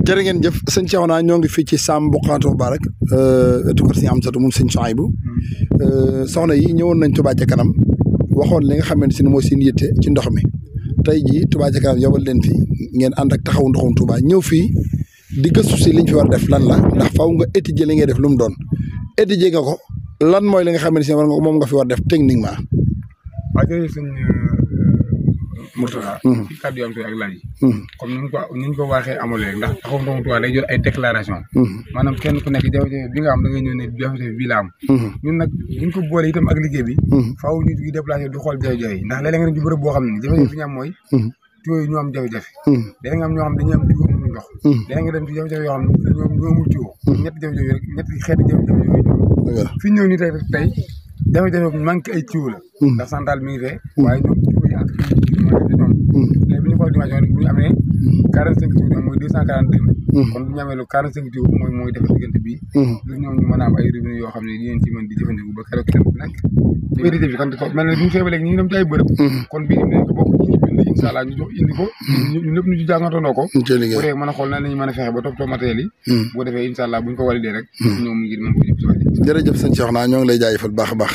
jërë ngeen jëf sëñ Cheikhouna ñoo ngi fii ci Sam Boukhatoul Moubarak wetu kër sëñ Amsatou moom sëñ Souhaïbou soxna yi ñëwoon nañ Touba ca kanam waxoon li nga xamante ne mooy seen yitte ci ndox mi tey jii Touba ca kanam yobal leen fi ngeen ànd ak taxawu ndoxum Touba ñëw fii di gëstu si liñ fi war a def lan la ndax faw nga étudier li ngay def lu mu doon étudier nga ko lan mooy li nga xamante ne moom nga fi war a def techniquement. waaw jërëjëf sëñ Mourtada. ci kàddu yi am ak laaj yi. comme ni ñu ko waxee amulee rek ndax taxawu ndoxum Touba day jël ay déclaration. maanaam kenn ku nekk jafe-jafe bi nga am da ngay ñëw ne jafe-jafe bii la am. ñun nag buñ ko boole itam ak liggéey bi. faaw ñu di déplacé di xool jafe-jafe yi ndax léeg-léeg nga dem ci bërëb boo xam ne jafe-jafe bi ñu am mooy. tuyaux yi ñu am jafe-jafe. léeg nga am ñoo xam dañuy am tuyau amuñu ndox. léeg nga dem ci jafe-jafe yoo xam ne ñoom ñoo amul tuyau. ñetti jafe-jafe rek ñetti xeeti jafe-jafe yooyu ñoom. fi ñu ñëw nii tey jafe-jafe bi manqué ay tuyau la. ndax central mi ngi fee. waaye ñoom tuyau yi ak léegi bi ñu xool dimension bi bu ñu amee 45 tuyaux ñoom mooy 242 mètres. kon bu ñu amee lu 45 tuyaux mooy defar diggante bii. ngir ñoom ñu mën a am ay robinet yoo xam ne di leen ci mën di jëfandiku ba keroog kenn ku nekk. vérité bi kon mel na bi ñu xeebee léegi ñu ngi dem ci ay bërëb. kon bii dañ ko bokk ñi bind incha allah ñu jox indi ko. ñu lépp ñu ci jàngatandoo ko. bu dee mën a xool nan la ñu mën a fexe ba toppatoo matériel yi. boo defee incha allah bu ñu ko validé rek. ñoom ngir mën ko jub si waat. jërëjëf sëñ Cheikhouna ñoo ngi lay jaajëfal baax a baax